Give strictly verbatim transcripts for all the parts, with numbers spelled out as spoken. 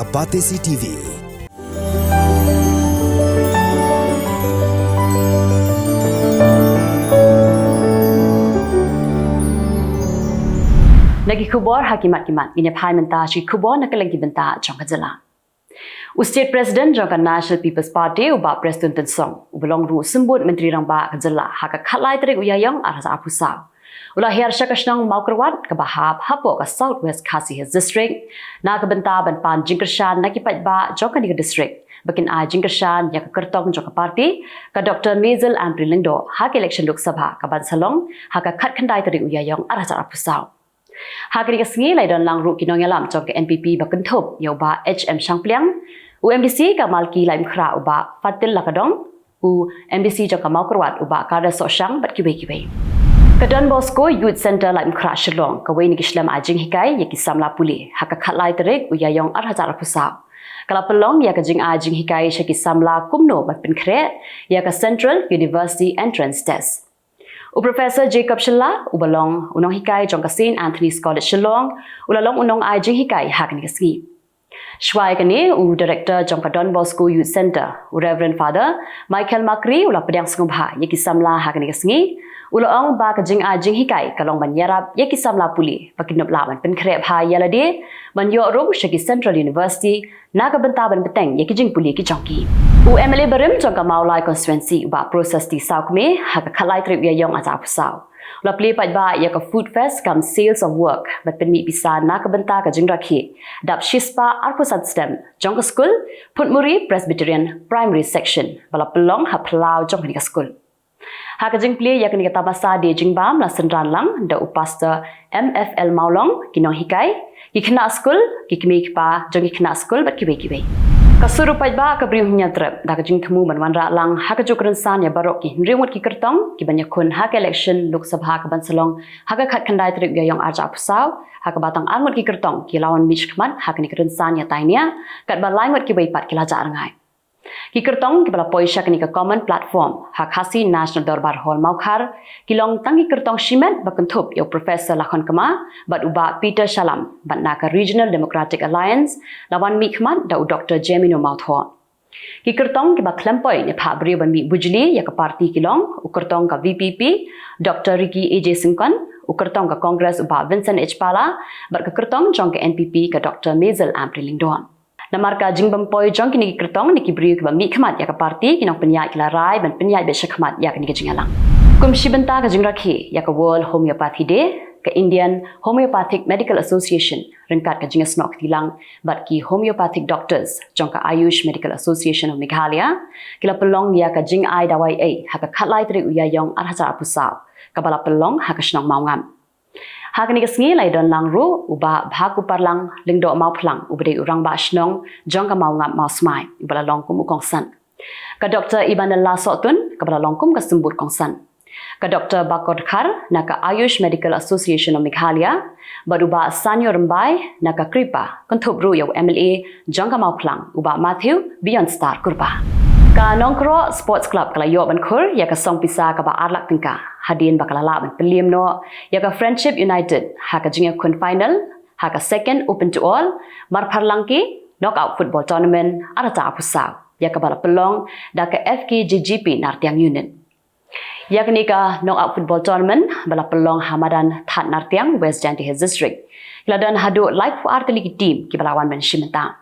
A Batesi T V. Na ki khubor ha ki mat ki mat, ngin ïa phai mynta sha ki khubor na kylleng ki bynta jong ka jylla. U State President jong ka National People's Party, u Bah Prestone Tynsong, uba long ruh u symbud Myntri Rangbah ka jylla, ha ka khatlai tarik u Ïaïong arhajar arphew saw, u la hiar sha ka shnong Mawkyrwat kaba hap hapoh ka South West Khasi Hills District, na ka bynta ban pan jingkyrshan na ki paidbah jong kane ka district ba kin ai jingkyrshan ïa ka kyrtong jong ka party, ka Doctor Maisel Ampareen Lyngdoh, ha ka election Lok Sabha kaban sa long ha ka khatkhyndai tarik u Ïaïong arhajar arphew saw. Ha kane ka sngi la ïadon lang ruh ki nongïalam jong ka N P P ba kynthup ïa u Bah H M Shangpliang, u M D C ka Malki Laitumkhrah u Bah Fatil Lakadong, u M D C jong ka Mawkyrwat u Bah Kader Sohshang bad kiwei kiwei. Ka Don Bosco Youth Centre Laitumkhrah Shillong kawei na ki shlem ai jinghikai ïa ki samla pule ha ka khatlai tarik u Ïaïong arhajar arphew saw. Ka la pynlong ïa ka jingai jinghikai sha ki samla kumno ban pynkhreh ïa ka Central University Entrance Test. U Professor Jacob Shylla, uba long u nonghikai jong ka Saint Anthony's College Shillong, u la long u nongai jinghikai ha kane ka sngi. Shuwa ïa kane, u Director jong ka Don Bosco Youth Centre, u Reverend Father Michael Makri, u la pdiang sngewbha ïa ki samla ha kane ka sngi. U la ong ba ka jingai jinghikai ka long ban ïarap ïa ki samla pule ba kin ïoh lah ban pynkhreh bha ïa lade, ban ïoh rung sha ki Central University, na ka bynta ban bteng ïa ki jingpule ki jong ki. U M L A barim jong ka Mawlai Constituency, u Bah Prothuh T Sawkmie, ha ka khatlai tarik u Ïaïong arhajar arphew saw, u la plie paidbah ïa ka Food Fest cum Sales of Work, ban pynmih pisa na ka bynta ka jingrakhe dap shispah arphew san stem jong ka skul Phutmuri Presbyterian Primary Section, ba la pynlong ha phyllaw jong kane ka skul. Ha ka jingplie ïa kane ka tamasa die jingbam la synran lang da u Pastor M F L Mawlong, ki nonghikai, ki khynnah skul, ki kmie ki kpa jong ki khynnah skul bad kiwei kiwei. Ka sur u paidbah ka Bri u Hynñiewtrep da ka jingthmu ban wanrah lang ha kajuh ka rynsan ïa baroh ki hynriew ngut ki kyrtong kiban ïakhun ha ka election Lok Sabha kaban sa long ha ka khatkhyndai tarik u Ïaïong arhajar arphew saw, ha kaba tang ar ngut ki kyrtong ki la wan mih shakhmat ha kane ka rynsan ïatai nia, katba lai ngut kiwei pat ki la jah rngai. Ki kyrtong kiba la poi sha kane ka common platform ha Khasi National Dorbar Hall Mawkhar ki long tang ki kyrtong shimet ba kynthup ïa u Professor Lakhon Kma bad u Bah Peter Shallam, bad na ka Regional Democratic Alliance la wan mihkhmat da u Doctor Jemino Mawthoh. Ki kyrtong kiba khlem poi ne phah briew ban mih bujli ïa ka party ki long u kyrtong ka V P P, Doctor Ricky A J Syngkon, u kyrtong ka Congress u Bah Vincent H Pala, bad ka kyrtong jong ka N P P ka Doctor Maisel Ampareen Lyngdoh. Namar ka jingbym poi jong kine ki kyrtong ne ki briew kiba mihkhmat ïa ka party, ki nongpynïaid ki la rai ban pynïaid beit shakhmat ïa kane ka jingïalang. Kum shi bynta ka jingrakhe ïa ka World Homeopathy Day, ka Indian Homeopathic Medical Association ryngkat ka jingïasnoh kti lang bad ki homeopathic doctors jong ka Ayush Medical Association of Meghalaya ki la pynlong ïa ka jingai dawai ei ha ka khatlai tarik u Ïaïong arhajar arphew saw, kaba la pynlong ha ka shnong Mawngap. Ha kane ka sngi la ïadon lang ruh u Bah Bhaku Parlang Lyngdoh Mawphlang, uba dei u rangbah shnong jong ka Mawngap Mawsmai, uba la long kum u kongsan. Ka Doctor Ibanella Sohtun, kaba la long kum ka symbud kongsan. Ka Doctor Bakor Dkhar na ka Ayush Medical Association of Meghalaya, bad u Bah Sanyo Rymbai na ka KRIPA, kynthup ruh ïa u M L A jong ka Mawphlang, u Bah Matthew Beyond Star Kurbah. Ka Nongkroh Sports Club ka la ïoh ban khur ïa ka song pisa kaba ar lak tyngka hadien ba ka la lah ban pynliem noh ïa ka Friendship United ha ka jingïakhun final ha ka Second Open to All Marpharlangki Knockout Football Tournament arhajar arphew saw, ïa kaba la pynlong da ka F K J G P Nartiang Unit. Ïa kane ka Knockout Football Tournament ba la pynlong ha madan Thadnartiang, West Jaintia Hills District, ki la don haduh laiphew ar tylli ki team kiba la wan ban shim bynta.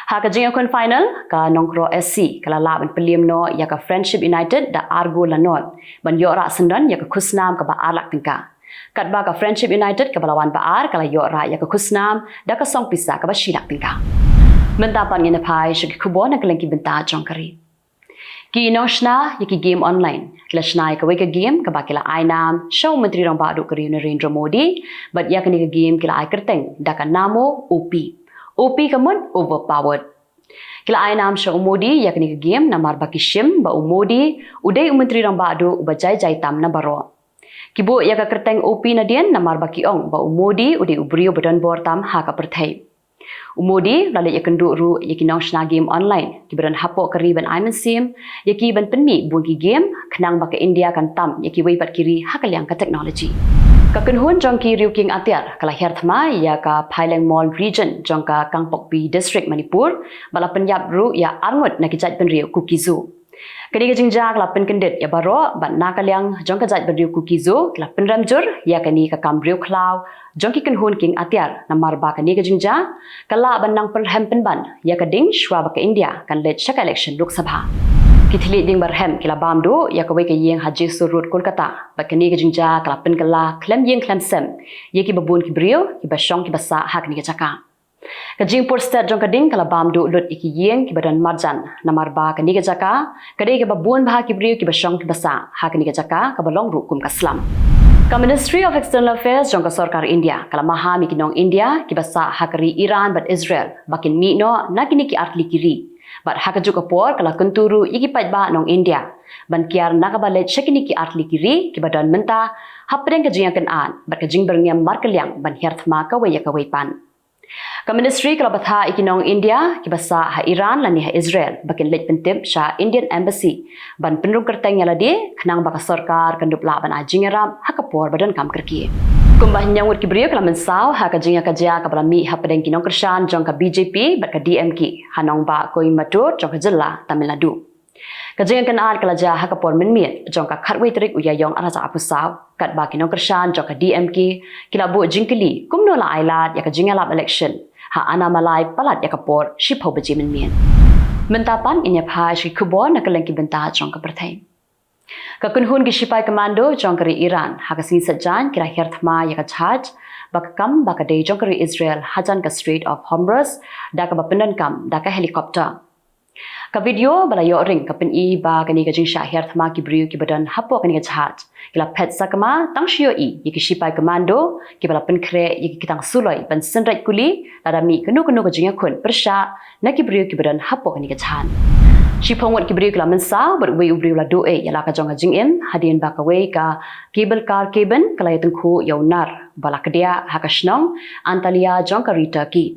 Ha ka jingïakhun final, ka Nongkroh S C ka la lah ban pynliem noh ïa ka Friendship United da ar gol la nod, ban ïoh rah syndon ïa ka khusnam kaba ar lak tyngka. Katba ka Friendship United kaba la wan ba ar ka la ïoh rah ïa ka khusnam da ka song pisa kaba shi lak tyngka. Mynta pat ngin ïa phai sha ki khubor na kylleng ki bynta jong ka ri. Ki nongshna ïa ki game online ki la shna ïa kawei ka game kaba ki la ai nam sha u Myntri Rangbah Duh ka ri u Narendra Modi, bad ïa kane ka game ki la ai kyrteng da ka Namo O P. O P ka mut overpowered. Ki la ai nam sha u Modi ïa kane ka game namar ba ki shim ba u Modi u dei u Myntri Rangbah Duh uba jai jai tam na baroh. Ki buh ïa ka kyrteng O P nadien namar ba ki ong ba u Modi u dei u briew ba don bor tam ha ka pyrthei. U Modi u la leit ïakynduh ruh ïa ki nongshna game online kiba don hapoh ka ri ban ai mynsiem ïa ki ban pynmih bun ki game khnang ba ka India kan tam ïa kiwei pat ki ri ha ka liang ka technology. Ka kynhun jong ki riew kieng atiar ka la hiar thma ïa ka Phaileng Mol Region jong ka Kangpokpi District, Manipur, bad la pynïap ruh ïa arngut na ki jaitbynriew Kuki-Zo. Kane ka jingjia ka la pynkyndit ïa baroh bad na ka liang jong ka jaitbynriew Kuki-Zo ki la pynrem jur ïa kane ka kam riewkhlaw jong ki kynhun kieng atiar, namar ba kane ka jingjia ka lah ban nang pynrhem pynban ïa ka ding shuwa ba ka India kan leit sha ka election Lok Sabha. Ki thylliej ding barhem ki la bam duh ïa kawei ka ïing ha Jeso Road, Kolkata, bad kane ka jingjia ka la pynkylla khlem ïing khlem sem ïa kiba bun ki briew kiba shong kiba sah ha kane ka jaka. Ka jingpur stet jong ka ding ka la bam duh lut ïa ki ïing kiba don marjan, namar ba kane ka jaka ka dei kaba bun bha ki briew kiba shong kiba sah ha kane ka jaka kaba long ruh kum ka slum. Ka Ministry of External Affairs jong ka sorkar India ka la maham ïa ki nong India kiba sah ha ka ri Iran bad Israel ba kin mih noh na kine ki artylli ki ri. Bad ha kajuh ka por ka la kyntu ruh ïa ki paidbah nong India ban kiar na kaba leit sha kine ki artylli ki ri kiba don mynta hapdeng ka jingïakynad bad ka jingbyrngem markylliang ban hiar thma kawei ïa kawei pat. Ka Ministry ka la bthah ïa ki nong India kiba sah ha Iran lane ha Israel ba kin leit pyntip sha Indian Embassy ban pynrung kyrteng ïa lade, khnang ba ka sorkar kan dup lah ban ai jingïarap ha ka por ba donkam kyrkieh. Kumba hynñiew ngut ki briew ki la mynsaw ha ka jingïakajia kaba la mih hapdeng ki nongkyrshan jong ka B J P bad ka D M K ha nongbah Coimbatore jong ka jylla Tamil Nadu. Ka jingïakynad ka la jia ha ka por mynmiet jong ka khatwei tarik u Ïaïong arhajar arphew saw, katba ki nongkyrshan jong ka D M K ki la buh jingkylli kumno la ailad ïa ka jingïalap election ha Annamalai palat ïa ka por shiphew baje mynmiet. Mynta pat ngin ïa phai sha ki khubor na kylleng ki bynta jong ka pyrthei. Ka kynhun ki shipai commando jong ka ri Iran ha ka sngi Saitjaiñ ki la hiar thma ïa ka jahaj ba ka kam ba ka dei jong ka ri Israel hajan ka Strait of Hormuz da kaba pyndonkam da ka helicopter. Ka video ba la ïoh ring ka pyni ba kane ka jingshah hiar thma ki briew kiba don hapoh kane ka jahaj ki la phet sakma tang shu ïohi ïa ki shipai commando kiba la pynkhreh ïa ki ktang suloi ban synreit kuli lada mih kano kano ka jingïakhun pyrshah na ki briew kiba don hapoh kane ka jahaj. Shiphew ngut ki briew ki la mynsaw bad uwei u briew la duh ïa la ka jong ka jingim hadien ba kawei ka cable car cabin ka la ïatyngkhuh ïa u nar ba la kdiah ha ka shnong Antalya jong ka ri Turkey.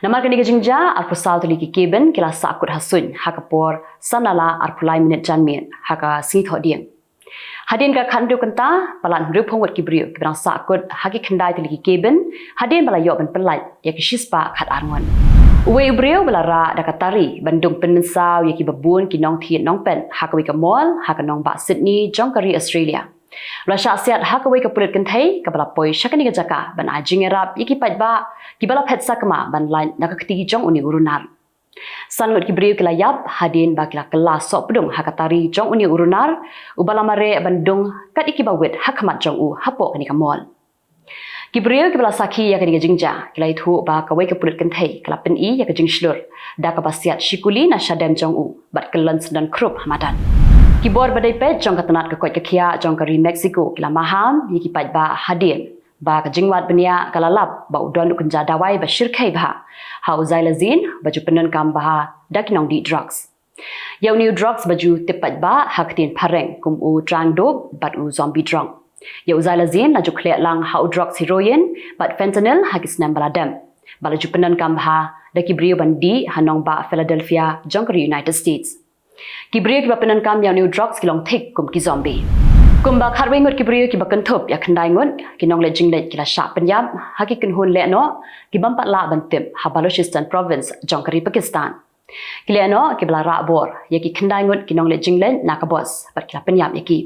Namar kane ka jingjia, arphew saw tylli ki cabin ki la sahkut ha suiñ ha ka por san nala arphew lai minit janmiet ha ka sngi Thohdieng. Hadien ka khathynriew kynta, palat hynriewphew ngut ki briew kiba dang sahkut ha ki khyndai tylli ki cabin hadien ba la ïoh ban pyllait ïa ki shispah khatar ngut. Uwei u briew ba la rah da ka tari ban dung pynmynsaw ïa kiba bun ki nongthied nongpet ha kawei ka mall ha ka nongbah Sydney jong ka ri Australia u la shah siat ha kawei ka pulit kynthei kaba la poi sha kane ka jaka ban ai jingïarap ïa ki paidbah kiba la phet sakma ban lait na ka kti jong une u runar. San ngut ki briew ki la ïap hadien ba ki la kylla sohpdung ha ka tari jong une u runar uba la mareh ban dung kat ïa kiba wit ha khmat jong u hapoh kane ka mall. Ki briew kiba la sakhi ïa kane ka jingjia ki la ïathuh ba kawei ka pulit kynthei ka la pyni ïa ka jingshlur da kaba siat shikuli na shadem jong u bad kyllon syndon khrup ha madan. Ki bor ba dei peit jong ka tnat ka koit ka khiah jong ka ri Mexico ki la maham ïa ki paidbah hadien ba ka jingwad bniah ka la lap ba u don u kynja dawai ba shyrkhei bha ha u xylazine ba ju pyndonkam bha da ki nongdih drugs. Ïa une u drugs ba ju tip paidbah ha ka ktien phareng kum u tramadol bad u zombie drug. Ïa u xylazine la ju khleh lang ha u drugs heroin bad fentanyl ha ki snem ba la dep, ba la ju pyndonkam bha da ki briew ban dih ha nongbah Philadelphia jong ka ri United States. Ki briew kiba pyndonkam ïa une u drugs ki long thik kum ki zombie. Kumba khatwei ngut ki briew kiba kynthup ïa khyndai ngut ki nongleit jingleit ki la shah pynïap ha ki kynhun lehnoh ki bym pat lah ban tip ha Balochistan Province jong ka ri Pakistan. Ki lehnoh kiba la rah bor ïa ki khyndai ngut ki nongleit jingleit na ka bus bad ki la pynïap ïa ki.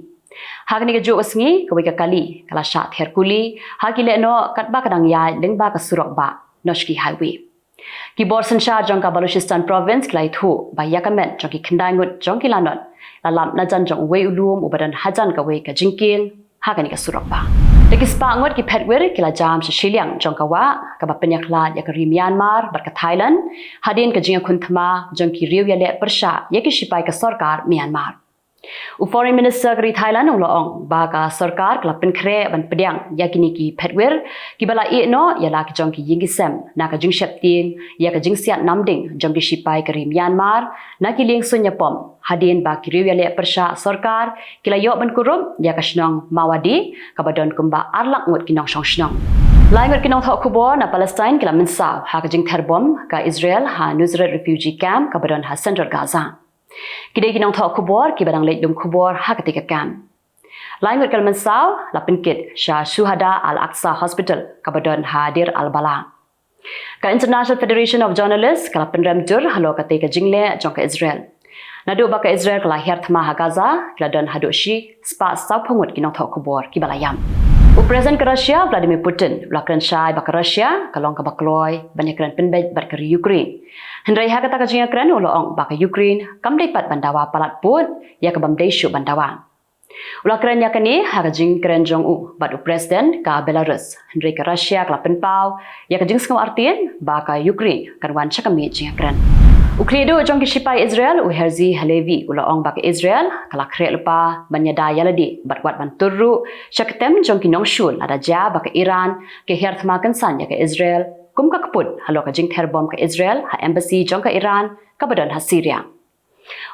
Ha kane kajuh ka sngi kawei ka kali ka la shah ther kuli ha ki lehnoh katba ka dang ïaid lyngba ka surok bah Noshki Highway. Ki bor synshar jong ka Balochistan Province ki la ïathuh ba ïa ka met jong ki khyndai ngut jong ki lanot la lap najan jong uwei u lum uba don hajan kawei ka jingkieng ha kane ka surok bah. Da ki spah ngut ki phetwir ki la jam sha shiliang jong ka wah kaba pynïakhlad ïa ka ri Myanmar bad ka Thailand hadien ka jingïakhun thma jong ki riew ïaleh pyrshah ïa ki shipai ka sorkar Myanmar. U Foreign Minister ka ri Thailand u la ong ba ka sorkar ka la pynkhreh ban pdiang ïa kine ki phetwir kiba la ïeh noh ïa la ki jong ki ïing ki sem na ka jingsheptieng ïa ka jingsiat namding jong ki shipai ka ri Myanmar na ki lieng suiñ ïapom hadien ba ki riew ïaleh pyrshah sorkar ki la ïoh ban kurup ïa ka shnong Mawadi kaba don kumba ar lak ngut ki nongshong shnong. Lai ngut ki nongthoh khubor na Palestine ki la mynsaw ha ka jingther bom ka Israel ha Nuseirat refugee camp kaba don ha central Gaza. Ki dei ki nongthoh khubor kiba dang leit lum khubor ha katei ka camp. Lai ngut ka mynsaw la pynkit sha Shuhada Al-Aqsa Hospital kaba don ha Deir al-Balah. Ka International Federation of Journalists ka la pynrem jur halor katei ka jingleh jong ka Israel. Naduh ba ka Israel ka la hiar thma ha Gaza, ki la don haduh shispah sawphew ngut ki nongthoh khubor kiba la ïap. U President ka Russia, Vladimir Putin, u la kren shai ba ka Russia ka long kaba kloi ban ïakren pynbeit bad ka ri Ukraine. Hynrei ha kata ka jingïakren u la ong ba ka Ukraine kam dei pat ban dawa palat pud ïa ka bym dei shuh ban dawa. U la kren ïa kane ha ka jingkren jong u bad u President ka Belarus. Hynrei ka Russia ka la pynpaw ïa ka jingsngew artien ba ka Ukraine kan wan sha ka miej jingïakren. U khlieh duh jong ki shipai Israel, u Herzi Halevi, u la ong ba ka Israel ka la khreh lypa ban ïada ïa lade bad wat ban tur ruh sha ka tem jong ki nongshun lada jia ba ka Iran ka hiar thma kynsan ïa ka Israel kum ka kput halor ka jingther bom ka Israel ha embassy jong ka Iran kaba don ha Syria.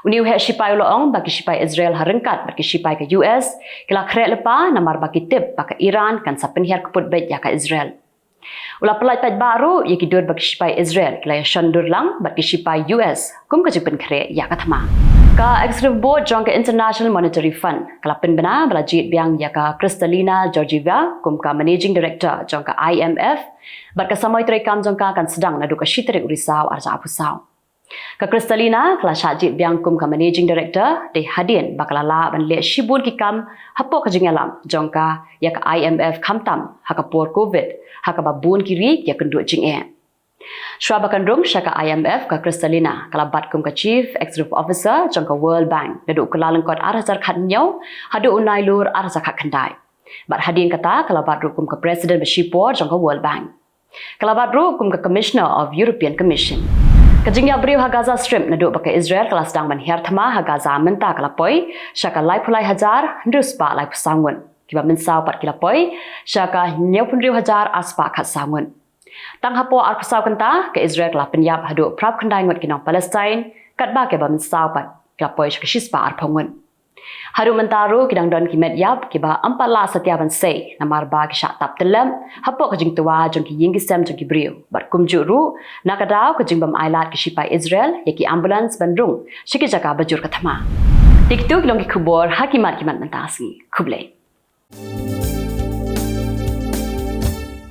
Une u heh shipai u la ong ba ki shipai Israel ha ryngkat bad ki shipai ka U S ki la khreh lypa namar ba ki tip ba ka Iran kan sa pynhiar kput beit ïa ka Israel. U la pyllait paidbah ruh ïa ki dur ba ki shipai Israel ki la ïashon dur lang bad ki shipai U S kum ka jingpynkhreh ïa ka thma. Ka Executive Board jong ka International Monetary Fund ka la pynbna ba la jied biang ïa ka Kristalina Georgieva kum ka Managing Director jong ka I M F bad ka samoi treikam jong ka kan sdang naduh ka shi tarik u Risaw arhajar arphew saw. Ka Kristalina ka la shah jied biang kum ka Managing Director dei hadien ba ka la lah ban leh shibun ki kam hapoh ka jingïalam jong ka ïa ka I M F khamtam ha ka por Covid ha kaba bun ki ri ki ïakynduh jingeh. Shuwa ba kan rung sha ka I M F ka Kristalina ka la bat kum ka Chief Executive Officer jong ka World Bank naduh u Kyllalyngkot arhajar khathynñiew haduh u Nailur arhajar khatkhyndai. Bad hadien kata ka la bat ruh kum ka President ba shipor jong ka World Bank. Ka la bat ruh kum ka Commissioner of European Commission. Ka jingïap briew ha Gaza Strip naduh ba ka Israel ka la sdang ban hiar thma ha Gaza mynta ka la poi sha ka laiphew lai hajar hynriew spah laiphew saw ngut. Kiba mynsaw pat ki la poi sha ka hynñiewphew hynriew hajar arspah khatsaw ngut. Tang hapoh arphew saw kynta ka Israel ka la pynïap haduh phraphew khyndai ngut ki nong Palestine katba kiba mynsaw pat ki la poi sha ka shispah arphew ngut. Haduh mynta ruh ki dang don ki met ïap kiba ym pat lah satia ban sei namar ba ki shah tap tyllep hapoh ka jingtwa jong ki ïing ki sem jong ki briew bad kumjuh ruh na ka daw ka jingbym ailad ki shipai Israel ïa ki ambulance ban rung sha ki jaka ba jur ka thma. Te kitu ki long ki khubor ha ki mat ki mat mynta sngi. Khublei.